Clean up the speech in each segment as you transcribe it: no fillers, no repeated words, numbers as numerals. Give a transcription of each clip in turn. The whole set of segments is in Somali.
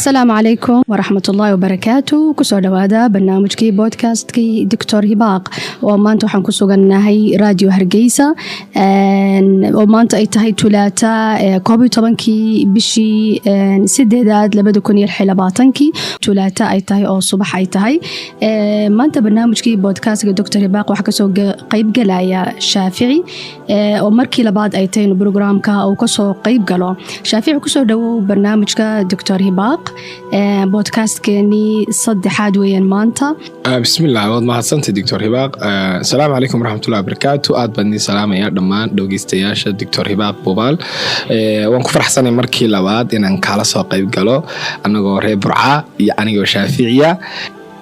Asalaamu calaykum waraxmatullaahi wabarakaatu. Kusoo dhawaada barnaamijkii podcastkii Doctor Hibaaq, oo maanta waxaan ku sugannahay Radio Hargeysa, oo maanta ay tahay Tulaata, 11-kii bishii sideedaad 2026-kii, Tulaata ay tahay oo subax ay tahay. Maanta barnaamijkii podcastka Doctor Hibaaq waxaa kasoo qeybgalaya Shaafici, oo markii labaad ay tahay in programka uu kasoo qeyb galo. Shaafici, kusoo dhawow barnaamijka Doctor Hibaaq. Podcastkeenii saddexaad weeyaan maanta. Bismillah, waad mahadsantay, Doctor Hibaaq. Asalaamu calaykum waraxmatullahi wabarakaatu. Aad baan idin salaamaya dhammaan dhogeystayaasha Doctor Hibaaq Bubaal. Waan ku faraxsanay markii labaad inaan kaala soo qayb galo, anagoo reer Burca iyo anigoo Shaaficiya,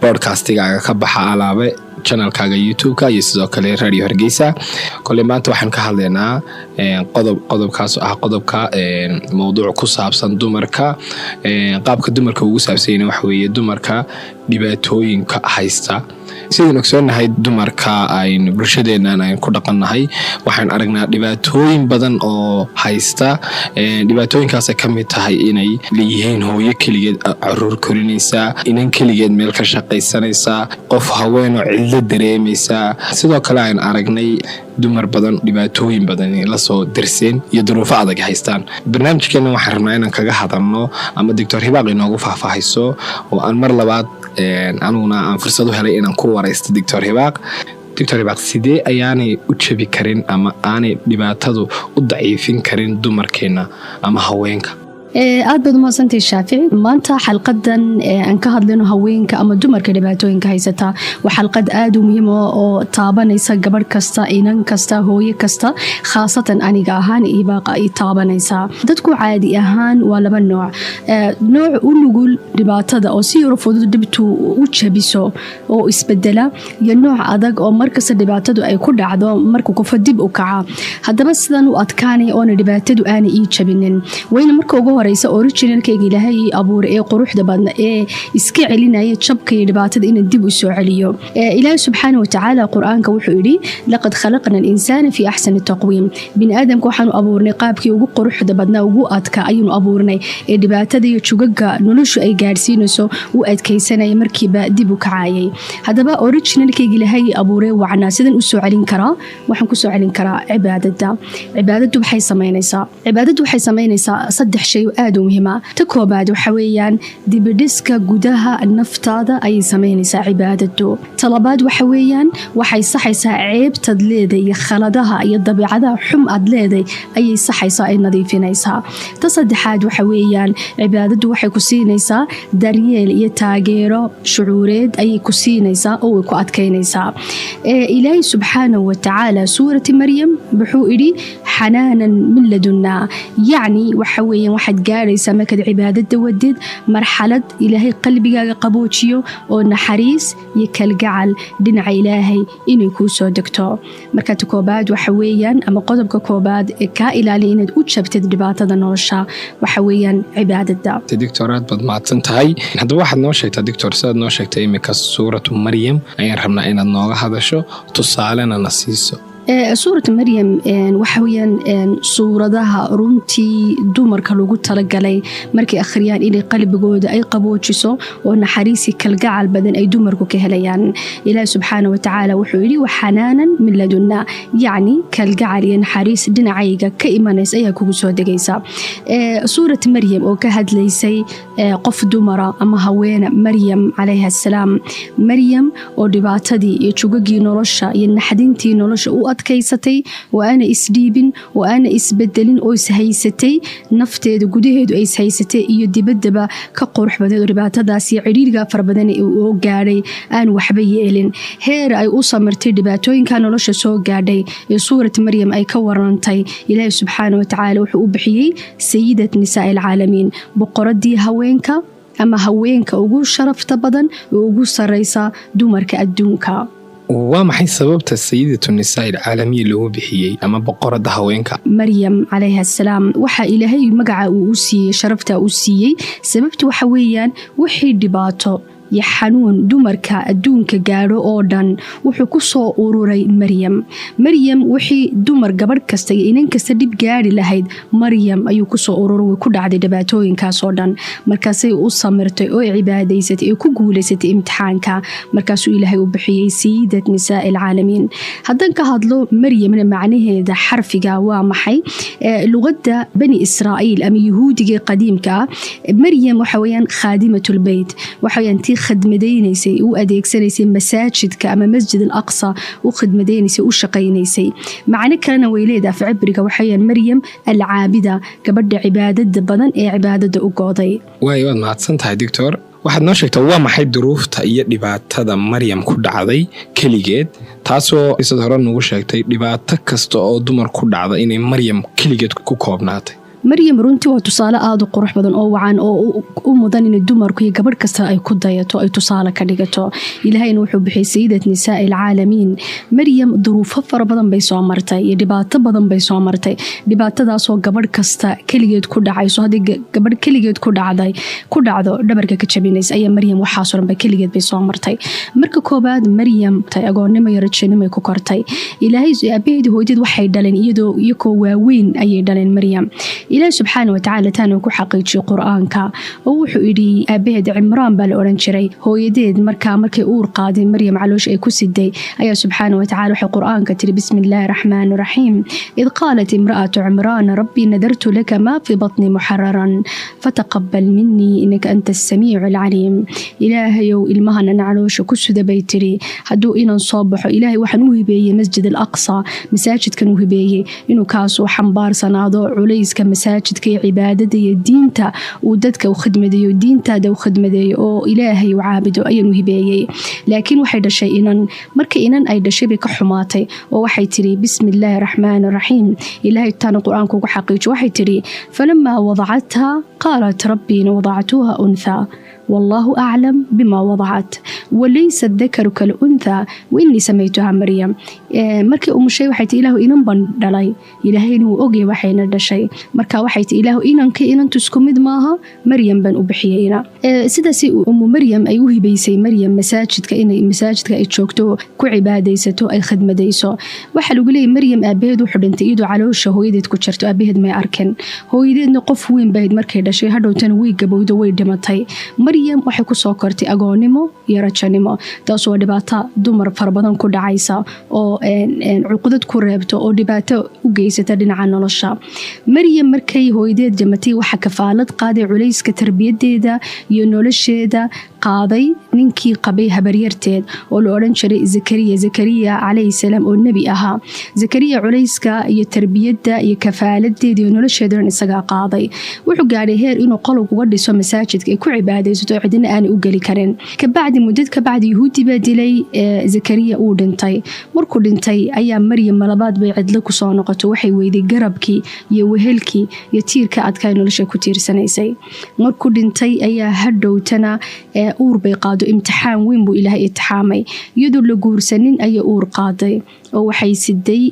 podcastigaaga ka baxa alaabe channelkaaga YouTube-ka iyo sidoo kale Radio Hargeysa. Koley maanta waxaan ka hadlaynaa qodob, qodobkaas ah qodobka mowduuc ku saabsan dumarka. Qaabka dumarka ugu saabsanyana waxa weeye dumarka dhibaatooyinka haysta. Sidaan ogsoonahay, dumarka aynu bulshadeennan aynu ku dhaqannahay, waxaan aragnaa dhibaatooyin badan oo haysta. Dhibaatooyinkaasay ka mid tahay inay leeyihiin hooyo keligeed caruur korinaysaa, inan keligeed meel ka shaqaysanaysaa, qof haweenoo cidlo dareemaysaa. Sidoo kale aynu aragnay dumar badan dhibaatooyin badan lasoo darseen iyo duruufo adag haystaan. Barnaamijkeena waxaan rabnaa inaan kaga hadalno ama Doctor Hibaaq inoogu faahfaahayso, oo aan mar labaad aniguna aan fursad u helay inaan ku waraysto Doctor Hibaaq. Doctor Hibaaq, sidee ayaanay u jabi karin ama aanay dhibaatadu u daciifin karin dumarkeenna ama haweenka? Aad baad umahadsantahay, Shaafici. Maanta xalqadan aan ka hadlayno haweenka ama dumarka dhibaatooyinka haysata waa xalqad aad u muhiim oo taabanaysa gabadh kasta, inan kasta, hooyo kasta, khaasatan aniga ahaan Ibaaqa ay taabanaysaa. Dadku caadi ahaan waa laba nooc: nooc u nugul dhibaatada oo si yaro fudud dhibtu u jabiso oo isbedela, iyo nooc adag oo markasta dhibaatadu ay ku dhacdo marka kufo dib u kaca. Haddaba sidan u adkaanaya oona dhibaatadu aanay ii jabinin wayna marka ugu horeysa originalkayga Ilaahay ii abuuray ee quruxda badna ee iska celinaya jabka iyo dhibaatada inaan dib u soo celiyo. Ilaahay subxaana watacaala Qur-aanka wuxuu yidhi: "لقد خلقنا الإنسان في أحسن تقويم." Bini aadamka waxaanu abuurnay qaabkii ugu quruxda badnaa, ugu adka ayaynu abuurnay, ee dhibaatada iyo jugaga noloshu ay gaadhsiinayso u adkaysanaya, markiiba dib u kacayay. Haddaba originalkayga Ilaahay ii abuuray wacnaa sidan u soo celin karaa? Waxaan ku soo celin karaa cibaadada. Cibaadadu waxay samaynaysaa, cibaadadu waxay samaynaysaa saddex shay oo aada u muhiima. Ta koobaad waxa weeyaan dibidhiska gudaha naftaada ayay samaynaysaa cibaadadu. Ta labaad waxa weeyaan waxay saxaysaa ceebtaad leeday iyo khaladaha iyo dabiicadaha xum aad leeday ayay saxaysaa, ay nadiifinaysaa. Ta saddexaad waxa weeyaan cibaadadu waxay ku siinaysaa daryeel iyo taageero shucuureed ayay ku siinaysaa oo way ku adkaynaysaa. Ilaahay subxaanahu watacaala suurati Maryam wuxuu idhi: "حنانا من لدنا." Yacni waxa weeyaan waxaad gaadhaysaa markaad cibaadada wadid marxalad Ilaahay qalbigaaga qaboojiyo oo naxariis iyo kalgacal dhinaca Ilaahay inay kuu soo degto. Marka ta koobaad waxa weeyaan, ama qodobka koobaad ee kaa ilaaliya inaad u jabtid dhibaatada nolosha, waxa weeyaan cibaadada. Doctor, aad baad mahadsan tahay. Haddaba waxaad noo sheegtaa, doctor, sidaad noo sheegtay iminka, suuratu Maryam ayaan rabnaa inaad nooga hadasho, tusaalena na siiso. Suuratu Maryam waxa weyaan suuradaha runtii dumarka lagu talagalay markay akhriyaan inay qalbigooda ay qaboojiso oo naxariisi kalgacal badan ay dumarku ka helayaan. Ilaahi subxaana watacaala wuxuu yidhi: "وحنانا من لدنا." Yacni kalgacal iyo naxariis dhinacayga ka imanaysa ayaa kugu soo degaysa. Suurat Maryam oo ka hadlaysay qof dumara ama haweena, Maryam calayha asalaam, Maryam oo dhibaatadii iyo jugagii nolosha iyo naxdintii nolosha u adkaysatay oo aana isdhiibin oo aana isbedelin oo ishaysatay, nafteeda gudaheedu ay ishaysatay iyo dibaddaba ka qurux badeed, oo dhibaatadaas iyo cidhiiriga fara badan oo gaadhay aan waxba yeelin, heer ay u samirtay dhibaatooyinka nolosha soo gaadhay ee suurat Maryam ay ka warantay. Ilaahi subxaana watacaala wuxuu u bixiyey سيدة نساء العالمين, boqoradii haweenka ama haweenka ugu sharafta badan oo ugu sareysa dumarka adduunka. Waa maxay sababta سيدة النساء العالمين loogu bixiyey ama boqorada haweenka? Maryam calayha asalaam waxaa Ilaahay magaca uu u siiyey, sharafta uu siiyey, sababtu waxa weeyaan wixii dhibaato Iyo xanuun dumarka adduunka gaadho oo dhan wuxuu ku soo ururay Maryam. Maryam wixii dumar, gabadh kasta iyo inan kasta dhib gaadhi lahayd, Maryam ayuu kusoo ururay. Way ku dhacday dhibaatooyinkaas oo dhan. Markaasay u samirtay oo cibaadaysatay ee ku guulaysatay imtixaanka. Markaasuu Ilaahay u bixiyey سيدة نساء العالمين. Haddaan ka hadlo Maryamna, macnaheeda xarfiga waa maxay? Luqadda Bani Israa'iil ama Yuhuudiga qadiimka ah, Maryam waxa weyaan خادمة البيت, waxa weyaan tii khadmadaynaysay, u adeegsanaysay masaajidka ama Masjid al Aqsa, u khadmadaynaysay, u shaqaynaysay. Macno kalena way leedahay af Cibriga. Waxa weyaan Maryam العابدة, gabadha cibaadada badan ee cibaadada u gooday. Waay, waad mahadsan tahay, doctor. Waxaad noo sheegtaa, waa maxay duruufta iyo dhibaatada Maryam ku dhacday keligeed, taasoo isad hore nagu sheegtay dhibaato kasta oo dumar ku dhacda inay Maryam keligeed ku koobnaatay? Maryam runtii waa tusaale aada u qurux badan oo wacan oo u mudan in dumarku iyo gabadh kasta ay ku dayato, ay tusaale ka dhigato. Ilaahayna wuxuu bixiyay سيدة نساء العالمين. Maryam duruufo fara badan bay soo martay iyo dhibaato badan bay soo martay, dhibaatadaasoo gabadh kasta keligeed ku dhacayso. Haddii gabadh keligeed ku dhacday, ku dhacdo, dhabarka ka jabinaysa, ayaa Maryam waxaasoo dhan ba keligeed bay soo martay. Marka koobaad, Maryam agoonnimo iyo rajanimo ku kortay. Ilaahay aabaheedi, hooyadeed waxay dhaleen iyadoo iyakoo waaweyn ayay dhaleen Maryam. Ilaahi subxaana watacaala taana ku xaqiijiyey Qur-aanka oo wuxuu idhi, aabaheed Cimraan baa la odhan jiray. Hooyadeed markaa markay uur qaaday Maryam, caloosha ay ku siday, ayaa subxaana watacala waxay Qur-aanka tiri: بسم الله الرحمن الرحيم، إذ قالت امرأة عمران ربي نذرت لك ما في بطني محررا فتقبل مني إنك أنت السميع العليم. Ilaahayow, ilmahan ana caloosha ku suda, bay tiri, hadduu inan soo baxo, Ilaahay waxaan u hibeeyey Masjid al Aqsa, masaajidkan u hibeeyey, inuu kaasuu xambaarsanaado culayska masaajidka iyo cibaadada iyo diinta, uu dadka u khidmadeeyo, diintaada u khidmadeeyo oo Ilaahay u caabudo ayaan u hibeeyey. Laakiin waxay dhashay inan. Marka inan ay dhashay bay ka xumaatay oo waxay tiri: بسم الله الرحمن الرحيم. Ilaahay taana Qur-aanka ugu xaqiijo. Waxay tiri: فلما وضعتها قالت رب إني وضعتها أنثى والله أعلم بما وضعت وليس الذكر كالأنثى وإني سميتها مريم. Markii umushay waxay tii: "Ilaahu, inan ban dhalay, Ilaahayna wuu ogay waxayna dhashay." Marka waxay tii: "Ilaahu, inanka inantu isku mid maaha, Maryam baan u bixiyeyna." Sidaas Umu Maryam ay u hibaysay Maryam masaajidka, inay masaajidka ay joogto, ku cibaadaysato, ay khidmadayso. Waxaa lagu leeyay Maryam aabaheed wuxuu dhintay iyadoo caloosha hooyadeed ku jirto. Aabaheed may arkin, hooyadeedna qof weyn bahayd markay dhashay. Hadhowtana way gabowdo, way dhimatay. Maryam waxay kusoo kortay agoonnimo iyo rajanimo, taas waa dhibaato dumar fara badan ku dhacaysa oo cuqdad ku reebto oo dhibaato u geysata dhinaca nolosha. Maryam markay hooyadeed dhimatay, waxaa kafaalad qaaday, culayska tarbiyadeeda iyo nolosheeda qaaday ninkii qabay habaryarteed oo la odhan jiray Zakariya, Zakariya calayhi salaam, oo nebi ahaa. Zakariya culayska iyo tarbiyadda iyo kafaaladeeda iyo nolosheeda dhan isagaa qaaday. Wuxuu gaadhay heer inuu qolog uga dhiso masaajidka ay ku cibaadaysato oo cidina aanay u geli karin. Kabacdi, muddad kabacdi, Yuhuudi baa dilay Zakariya, uu dhintay. Markuu dhintay ayaa Maryam malabaad bay cidlo kusoo noqoto. Waxay weyday garabkii iyo wehelkii iyo tiirka adkaa nolosha ku tiirsanaysay. Markuu dhintay ayaa hadhowtana uur bay qaado. Imtixaan weyn buu Ilaahay itixaamay. Iyadoo la guursanin ayay uur qaaday oo waxay siday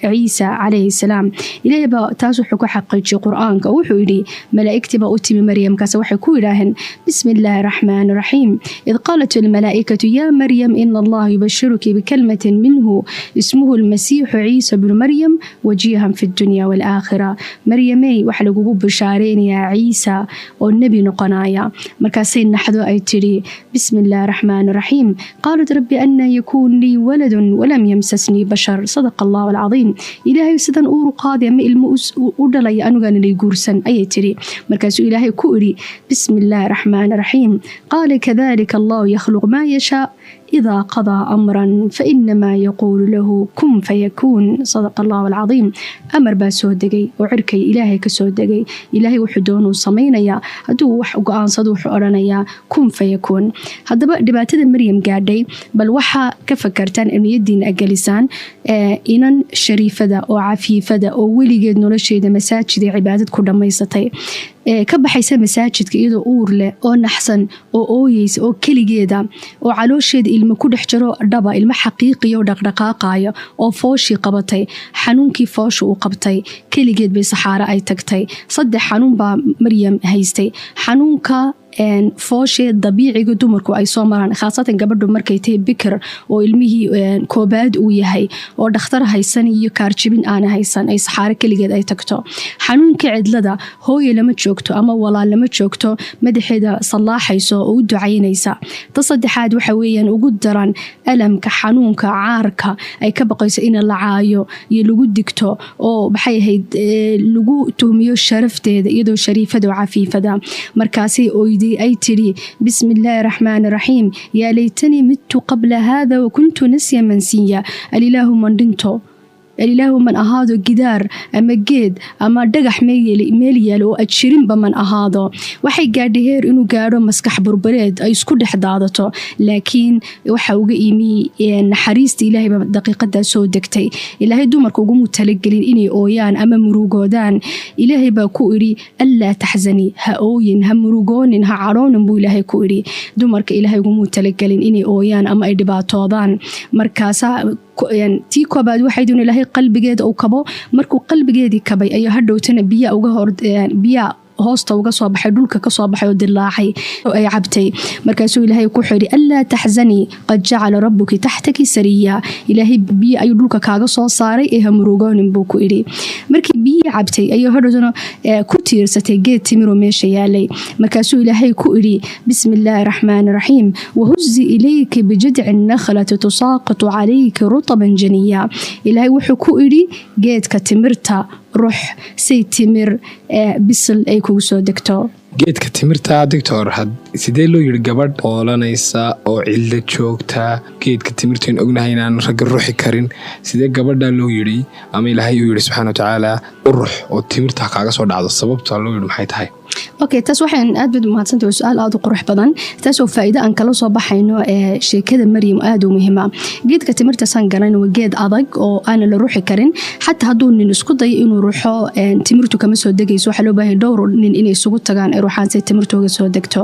Ciisa calayhi salaam. Ilaahay baa taas wuxuu ku xaqiijiyey Qur-aanka oo wuxuu yidhi, malaa'igtii baa u timi Maryam, kaase waxay ku yidhaaheen: بسم الله الرحمن الرحيم، إذ قالت الملائكة يا مريم إن الله يبشرك بكلمة منه اسمه المسيح عيسى بن مريم وجيها في الدنيا والآخرة. Maryamey, waxaa lagugu bishaareynayaa Ciisa oo nebi noqonaya. Markaasay naxdo ay tidhi: بسم الله الرحمن الرحيم، قالت رب أنى يكون لي ولد ولم يمسسني بشر، صدق الله العظيم. Ilaahay, sidan uuru qaadi ama ilmo u dhalaya anugaana lay guursan, ayay tidhi. Markaasuu Ilaahay ku idhi: بسم الله الرحمن الرحيم، قال كذلك الله يخلق ما يشاء إذا قضى أمرا فإنما يقول له كن فيكون، صدق الله العظيم. Amar baa soo degay oo cirkay Ilaahay ka soo degay. Ilaahay wuxuu doonuu samaynayaa. Hadduu wax go-aansado, wuxuu odhanayaa كن فيكون. Haddaba dhibaatada Maryam gaadhay, bal waxaa ka fakartaan, niyadiina gelisaan inan shariifada oo cafiifada oo weligeed nolosheeda masaajid ee cibaadad ku dhammaysatay, ka baxaysa masaajidka iyadoo uur leh oo naxsan oo ooyeysa oo keligeeda oo caloosheeda ilmo ku dhex jiro, dhaba ilmo xaqiiqiya oo dhaqdhaqaaqaya, oo fooshii qabatay, xanuunkii foosha uu qabtay. Keligeed bay saxaaro ay tagtay. Saddex xanuun baa Maryam haystay. Xanuunka Fooshee dabiiciga dumarku ay soo maraan, khaasatan gabadhu markay tahay bikir oo ilmihii koobaad uu yahay oo dhakhtar haysan iyo kaarjibin aana haysan, ay saxaaro keligeed ay tagto, xanuunka cidlada, hooye lama joogto ama walaal lama joogto madaxeeda sallaaxayso oo u ducaynaysa. Ta saddexaad waxa weeyaan ugu daran alamka, xanuunka, caarka ay ka baqayso in la caayo iyo lagu digto oo, maxay ahayd, lagu tuhmiyo sharafteeda iyadoo shariifada oo cafiifada. Markaasay oyday, ay tidhi: "بسم الله الرحمن الرحيم، يا ليتني مت قبل هذا وكنت نسيا منسيا." Alilaahu man dhinto, alilaahu man ahaado gidaar ama geed ama dhagax meel yaalo oo ajirinba man ahaado. Waxay gaadhay heer inuu gaadho maskax burbureed, ay isku dhex daadato, laakiin waxa uga imi naxariista Ilaahayba daqiiqadaa soo degtay. Ilaahay dumarka ugumu talagelin inay ooyaan ama murugoodaan. Ilaahay baa ku idhi: "ألا تحزني", ha ooyin, ha murugoonin, ha cadhoonin buu Ilaahay ku idhi. Dumarka Ilaahay ugumuu talagelin inay ooyaan ama ay dhibaatoodaan. Markaasaa tii koobaad waxayd in Ilaahay qalbigeeda uu kabo. Markuu qalbigeedii kabay ayaa hadhowtana biya uga hor, biya hoosta uga soo baxay, dhulka ka soo baxay oo dilaacay oo ay cabtay. Markaasuu Ilaahay ku xidhi: "ألا تحزني قد جعل ربك تحتك سريا." Ilaahay biyo ayuu dhulka kaaga soo saaray ee ha murugoonin buu ku idhi. Markii biyihii cabtay ayuu hadhowtana ku tiirsatay geed timiroo meesha yaalay. Markaasuu Ilaahay ku idhi: "بسم الله الرحمن الرحيم، وهزي إليك بجذع النخلة تساقط عليك رطبا جنيا." Ilaahay wuxuu ku idhi: "Geedka timirta rux say timir bisil ay kugu soo degto." Geedka timirta, doctor, sidee loo yidhi gabadh oolanaysa oo cildo joogta geedka timirta? In ognahay inaan ragga ruxi karin, sidee gabadha loo yidhi ama Ilaahay uu yidhi subxana watacaala u rux oo timirta kaaga soo dhacdo? Sababta loo yidhi maxay tahay? Okay, taas waxaan aad baad umahadsantay. Waa su-aal aada u qurux badan, taasoo faa'iido aan kala soo baxayno ee sheekada Maryam aada u muhiima. Geedka timirta saan garan waa geed adag oo aanan la ruxi karin. Xataa hadduu nin isku dayo inuu ruxo, timirtu kama soo degayso. Waxaa loo baahan dhowr nin inay isugu tagaan ay ruxaan si timirtu uga soo degto.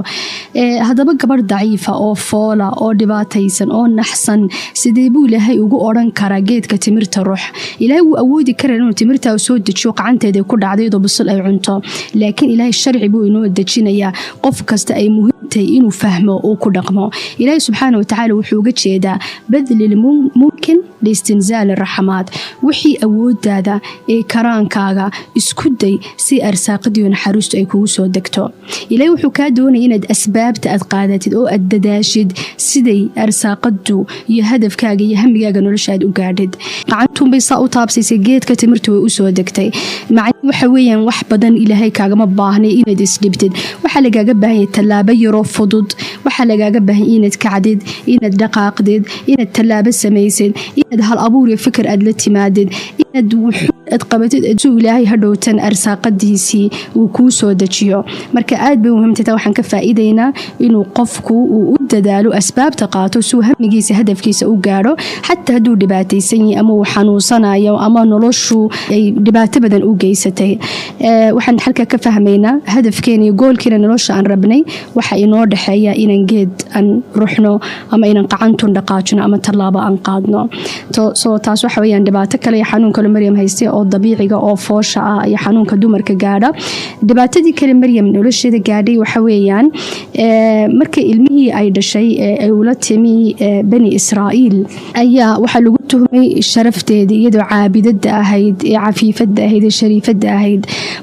Haddaba gabadh daciifa oo foola oo dhibaataysan oo naxsan, sidee buu Ilaahay ugu odhan karaa geedka timirta rux? Ilaahay wuu awoodi karaa inuu timirta soo dejiyo, gacanteeda ku dhacday iyadoo bisil ay cunto, laakiin Ilaahay sharci buu inoo dejinayaa qof kasta ay muhiimtahay inuu fahmo uu ku dhaqmo. Ilaahay subxaana watacaala wuxuu uga jeedaa بذل الممكن لاستنزال الرحمات. Wixii awoodaada ee karaankaaga isku day si arsaaqadiyo naxariistu ay kugu soo degto. Ilaahay wuxuu kaa doonaya inaad asbaabta aad qaadatid oo aad dadaashid siday arsaaqadu iyo hadafkaaga iyo hamigaaga nolosha aad u gaadhid. Gacantuunbay saa u taabsaysay geedka timirta, way usoo degtay. Macni waxa weeyaan wax badan Ilaahay kaagama baahnay inaad isdhibtid. Waxaa lagaaga baahan yahay tallaabo yaroo fudud. Waxaa lagaaga baahan inaad kacdid, inaad dhaqaaqdid, inaad tallaabo samaysid, inaad hal abuur iyo fikir aad la timaadid, inaad wuxuu aad qabatid suu Ilaahay hadhowtan arsaaqadiisii uu kuu soo dejiyo. Marka aad bay muhiimtay taa. Waxaan ka faa'iidaynaa inuu qofku uu u dadaalo, asbaabta qaato, suu hamigiisa, hadafkiisa u gaadho, xataa hadduu dhibaataysan yahay ama uu xanuunsanayo ama noloshu ay dhibaato badan u geysatay. Waxaan halka ka fahmaynaa hadafkeena iyo goolkiina nolosha aan rabnay waxa inoo dhexeeya inaan geed aan ruxno ama inaan qacantun dhaqaajino ama tallaabo aan qaadno. So taas waxa weyaan dhibaato kale iyo xanuun kale Maryam haystay oo dabiiciga oo foosha ah iyo xanuunka dumarka gaadha. Dhibaatadii kale Maryam nolosheeda gaadhay waxa weeyaan marka ilmihii ay dhashay ay ula timi Bani Israa'iil ayaa waxaa lagu tuhmay sharafteedii, iyadoo caabidada ahayd ee cafiifada ahayd ee shariifada ahayd.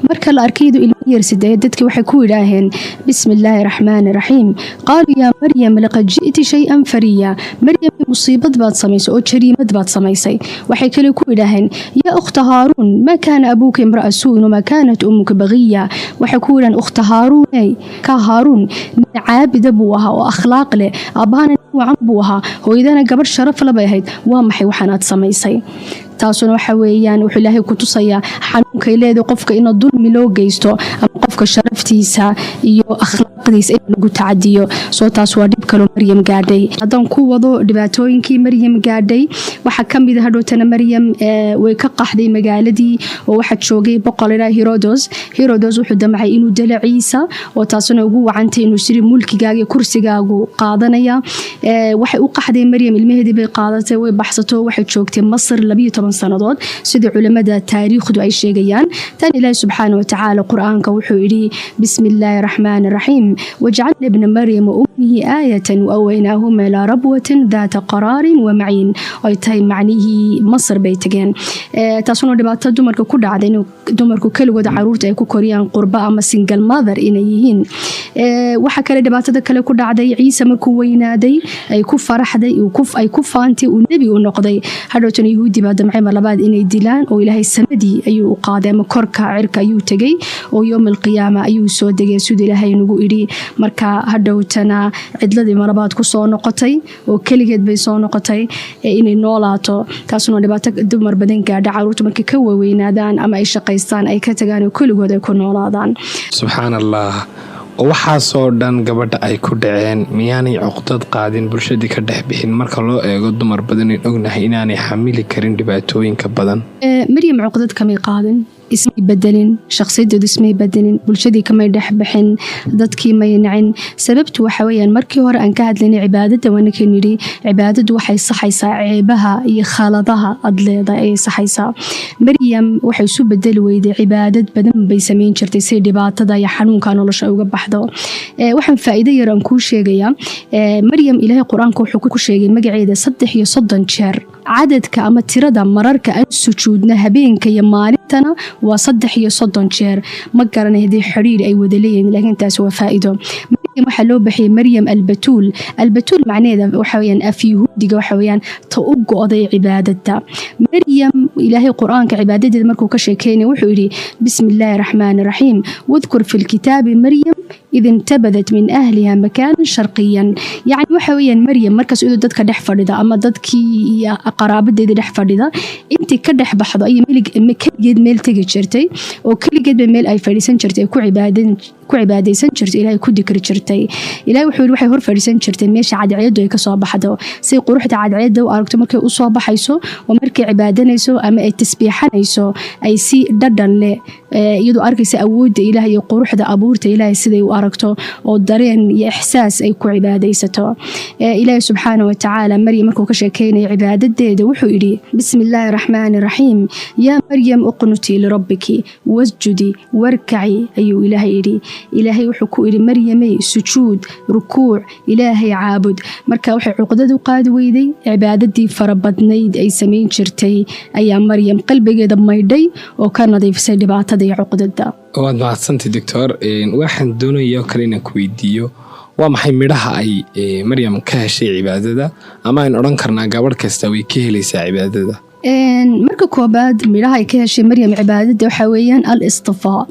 Marka la arkay iyadoo ilmo yar sideed, dadkii waxay ku yidhaaheen: "بسم الله الرحمن الرحيم، قالوا يا مريم لقد جئت شيئا فريا." Maryam, musiibad baad samaysay oo jariimad baad samaysay. Waxay kale ku yidhaaheen: "يا أخت هارون، ما كان أبوك امرأ سوء وما كانت أمك بغيا." Waxay ku yidhaaheen: "Ukhta Haaruuney, ka Haaruun nin caabida buu ahaa oo akhlaaq leh, aabbahana nin wacan buu ahaa, hooyadana gabadh sharaf la bay ahayd. Waa maxay waxaanaad samaysay?" Taasuna waxa weeyaan wuxuu Ilaahay ku tusayaa xanuunkay leedahay qofka in dulmi loo geysto ama qofka sharaftiisa iyo akhlaaqdiisa in lagu tacadiyo. Soo taas waa dhib kaloo Maryam gaadhay. Haddaan ku wado dhibaatooyinkii Maryam gaadhay, waxaa ka mid a hadhowtana Maryam way ka qaxday magaaladii oo waxaa joogay boqor ilaa Herodos. Herodos wuxuu damcay inuu dilo Ciisa, oo taasuna ugu wacantay inuu siri mulkigaaga iyo kursigaagu qaadanaya. Waxay u qaxday Maryam, ilmaheedii bay qaadatay, way baxsato, waxay joogtay Masar 12. 18 sannadood, sida culimmada taariikhdu ay sheegayaan. Tan Ilaahi subxaana watacaala Qur-aanka wuxuu yidhi: "Bismi illaahi raxmaani raxiim, wajacalna ibna Maryama ummihi aayatan waaweynaahuma ilaa rabwatin daata qaraarin wa maciin." Ay tahay macnihii Masar bay tageen. Taasuna dhibaato dumarka ku dhacday, in dumarku keligood caruurta ay ku koriyaan qurba ama single mother inay yihiin. Waxaa kale dhibaatada kale ku dhacday Ciise markuu weynaaday, ay ku faraxday, ay ku faantay, uu nebi u noqday. Hadhowtana Yahuudi baa damcay mar labaad inay dilaan, oo Ilaahay samadii ayuu u qaaday ama korka cirka ayuu tegey, oo yowm alqiyaama ayuu soo degay, siduu Ilaahay nagu idhi. Marka hadhowtana cidladii mar labaad ku soo noqotay, oo keligeed bay soo noqotay inay noolaato. Taasuna dhibaato dumar badan gaadha, caruurta markay ka waweynaadaan ama ay shaqaystaan ay ka tagaan oo keligood ay ku noolaadaan. Subxaan Allah! Oo waxaasoo dhan gabadha ay ku dhaceen, miyaanay cuqdad qaadin, bulshadii ka dhex bixin, marka loo eego dumar badan in ognahay inaanay xamili karin dhibaatooyinka badan? Maryam cuqdad kamay qaadin, ismay bedelin, shakhsiyadeedu ismay bedelin, bulshadii kamay dhex bixin, dadkii may nacin. Sababtu waxa weyaan, markii hore aan ka hadlaynay cibaadada, waanakan yidhi cibaadadu waxay saxaysaa ceebaha iyo khaladaha aad leedahay ayay saxaysaa. Maryam waxay isu bedeli weyday, cibaadad badan bay samayn jirtay si dhibaatada iyo xanuunka nolosha uga baxdo. Waxaan faa'iido yar aan kuu sheegayaa: Maryam Ilaahay Qur-aanka wuxuu ku sheegay magaceeda 33 jeer. Cadadka ama tirada mararka aan sujuudna habeenka iyo maalintana waa 33 jeer. Ma garanay haddii xidhiir ay wada leeyihin, laakiin taasi waa faa'iido. Maryam waxaa loo baxiyay Maryam Albatuul. Albatuul macnaheeda waxa weyaan, af Yuhuudiga waxa weyaan ta u go'day cibaadada. Maryam Ilaahay Qur-aanka cibaadadeeda markuu ka sheekeynaya wuxuu yidhi: "Bismi illaahi raxmaani raxiim, wadkur fi lkitaabi Maryam id intabadat min ahliha makaanan sharqiyan." Yacni waxa weeyaan, Maryam markaas iyadoo dadka dhex fadhida ama dadkii iyo qaraabadeedii dhex fadhida, intii ka dhex baxdo ayay keligeed meel tegi jirtay, oo keligeed ba meel ay fadhiisan jirtay, ay ku cibaadaysan jirtay, Ilaahay ku dikri jirtay. Ilahay wuxuu yidhi waxay hor fadhiisan jirtay meesha cadceedu ay kasoo baxdo, say quruxda cadceedda u aragto markay usoo baxayso, oo markay cibaadanayso ama ay tasbiixanayso ay si dhadhan leh, iyadoo arkaysa awoodda Ilaah iyo quruxda abuurta Ilaahay siday u aragto, oo dareen iyo ixsaas ay ku cibaadaysato. Ilaahay subxaana watacaala Maryam markuu ka sheekeynaya cibaadadeeda wuxuu yidhi: "Bismi illaahi raxmaani raxiim, yaa Maryam uqnutii lirabbiki wasjudi warkaci," ayuu Ilaahay yidhi. Ilaahay wuxuu ku yidhi: "Maryamey, sujuud, rukuuc, Ilaahay caabud." Marka waxay cuqdad u qaadi weyday cibaadadii farabadnayd ay samayn jirtay ayaa Maryam qalbigeeda maydhay oo ka nadiifisay dhibaatada iyo cuqdada. Waad mahadsantay, doctor. Waxaan doonaya kale inaan ku weydiiyo, waa maxay midhaha ay Maryam ka heshay cibaadada, ama ayn odhan karnaa gabadh kasta way ka helaysaa cibaadada? Marka koobaad, midhaha ay ka heshay Maryam cibaadada waxaa weeyaan al istifaa.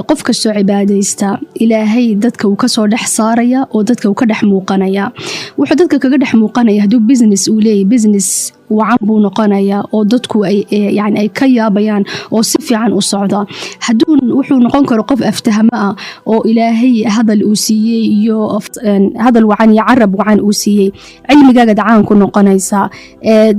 Qof kastoo cibaadaysta, Ilaahay dadka uu kasoo dhex saaraya oo dadka uu ka dhex muuqanaya. Wuxuu dadka kaga dhex muuqanaya, hadduu business uu leeyahy, business wacan buu noqonayaa oo dadku yani ay ka yaabayaan oo si fiican u socda. Hadduu wuxuu noqon karo qof aftahamo ah oo Ilaahay hadal uu siiyey iyo hadal wacan iyo carab wacan uu siiyey, cilmigaagaad caan ku noqonaysaa,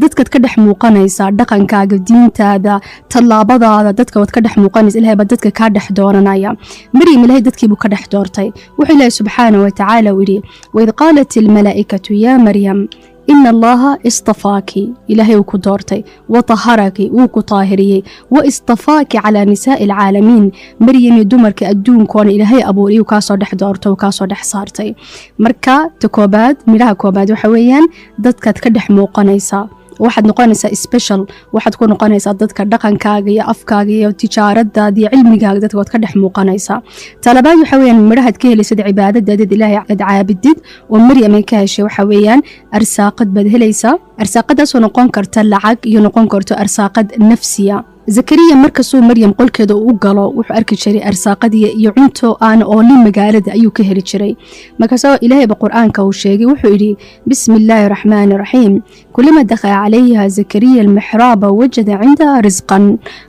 dadkaad ka dhex muuqanaysaa, dhaqankaaga, diintaada, tallaabadaada dadka waad ka dhex muuqanaysa. Ilahay baa dadka kaa dhex dooranaya. Maryam Ilahay dadkiibuu ka dhex doortay. Wuxuu Ilaahay subxaana watacaala u yidhi: "Waid qaalat almalaa'ikatu yaa Maryam ina Allaha istafaaki," Ilaahay uu ku doortay, "wataharaki," wuu ku taahiriyey, "wa istafaaki calaa nisaa'i alcaalamiin." Maryami, dumarka adduunkoona Ilaahay abuuriyuu kaasoo dhex doortay, uu kaasoo dhex saartay. Marka ta koobaad, midhaha koobaad waxa weeyaan dadkaad ka dhex muuqanaysaa, waxaad noqonaysaa special, waxaad ku noqonaysaa dadka dhaqankaaga iyo afkaaga iyo tijaaradaada iyo cilmigaaga, dadka waad ka dhex muuqanaysaa. Talabaad waxa weeyaan, midhahaad ka helaysad cibaadadaadad Ilaahay aad caabidid oo Maryam ay ka heshay, waxa weeyaan arsaaqad baad helaysaa. Arsaaqadaasoo noqon karta lacag iyo noqon karto arsaaqad nafsiya. Zakariya markastuu Maryam qolkeeda u galo, wuxuu arki jiray arsaaqadii iyo cunto aan oolin magaalada ayuu ka heli jiray. Markaasoo Ilaahayba Qur-aanka uu sheegay, wuxuu yidhi: "Bismi illaahi raxmaani raxiim, kulama dakhala calayha Zakariya almixraaba wajada cindaha risqan."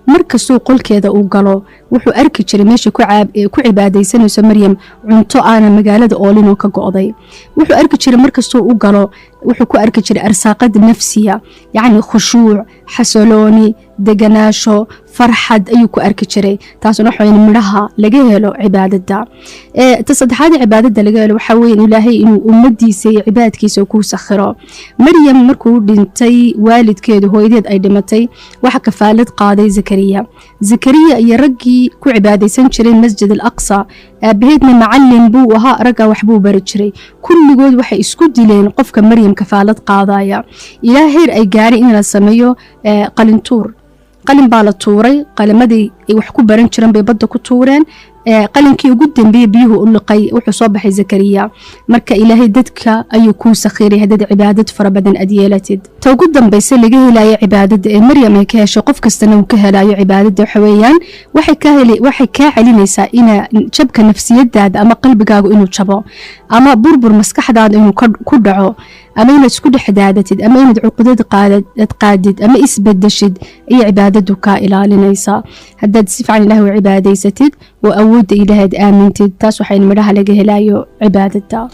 Markastuu qolkeeda uu galo, wuxuu arki jiray meesha ku cibaadaysanayso Maryam cunto aana magaalada oolinoo ka go'day. Wuxuu arki jiray, markastuu u galo, wuxuu ku arki jiray arsaaqad nafsiya, yacni khushuuc, xasalooni, deganaasho, Farxad ayuu ku arki jiray. Taasuna waxa weyn midhaha laga helo cibaadada. Ta saddexaad cibaadada laga helo waxaa weeye Ilaahay inuu ummadiisa iyo cibaadkiisa ku sakhiro. Maryam markuu dhintay waalidkeedu, hooyadeed ay dhimatay, waxa kafaalad qaaday Zakariya. Zakariya iyo raggii ku cibaadaysan jiray Masjid al Aqsa, aabaheedna macalin buu ahaa, raggaa waxbuu bari jiray. Kulligood waxay isku dileen qofka Maryam kafaalad qaadaya, ilaa heer ay gaareen in la sameeyo qalintuur. Qalin baa la tuuray, qalimadii ay wax ku baran jireen bay badda ku tuureen. Qalinkii ugu dambeeyey biyuhu u liqay, wuxuu soo baxay Zakariya. Marka Ilaahay dadka ayuu kuu sakhiray haddaad cibaadad fara badan aad yeelatid. Ta ugu dambaysa laga helayo cibaadada ee Maryam ay ka heshay, qof kastana uu ka helayo cibaadada, waxa weeyaan waxay kaa celinaysaa ina jabka nafsiyadaada ama qalbigaagu inuu jabo, ama burbur maskaxdaada inuu ku dhaco, ama inaad isku dhex daadatid, ama inaad cuqdad qaadid, ama isbedeshid ayay cibaadadu kaa ilaalinaysaa. Haddaad si fiican Ilaah u cibaadaysatid oo awoodda Ilaahay aad aamintid, taas waxay midhaha laga helayo cibaadada.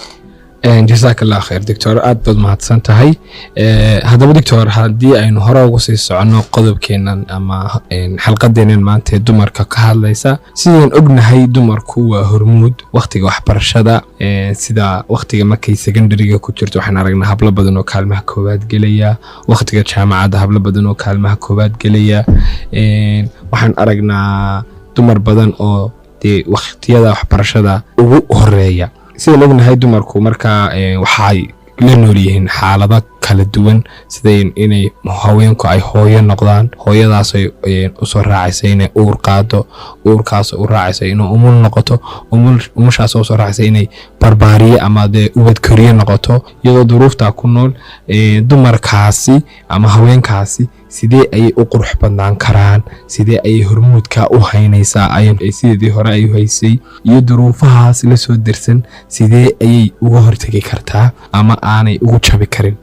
Jasaak Allah khayr, doctor, aad baad mahadsan tahay. Haddaba doctor, haddii aynu hore ugu sii soconno qodobkeennan ama xalqadeennan maanta ee dumarka ka hadlaysa, sidaan ognahay dumarku waa hormuud wakhtiga waxbarashada. Sida wakhtiga markay secondaryga ku jirto, waxaan aragnaa hablo badan oo kaalmaha koowaad gelaya. Wakhtiga jaamacadda, hablo badan oo kaalmaha koowaad gelaya. Waxaan aragnaa dumar badan oo dee wakhtiyada waxbarashada ugu horeeya. Sidaan ognahay, dumarku markaa waxay la nool yihiin xaalado kala duwan, sida inay haweenku ay hooyo noqdaan, hooyadaasay usoo raacaysa inay uur qaado, uurkaas u raacaysa inuu umul noqoto, umushaas usoo raacaysa inay barbaariye ama dee ubad koriye noqoto. Iyadoo duruuftaa ku nool, dumarkaasi ama haweenkaasi sidee ayay u qurux badnaan karaan? Sidee ayay hormuudka u haynaysaa sideedii hore ay u haysay? Iyo duruufahaas la soo dirsan, sidee ayay uga hortegi kartaa ama aanay ugu jabi karin?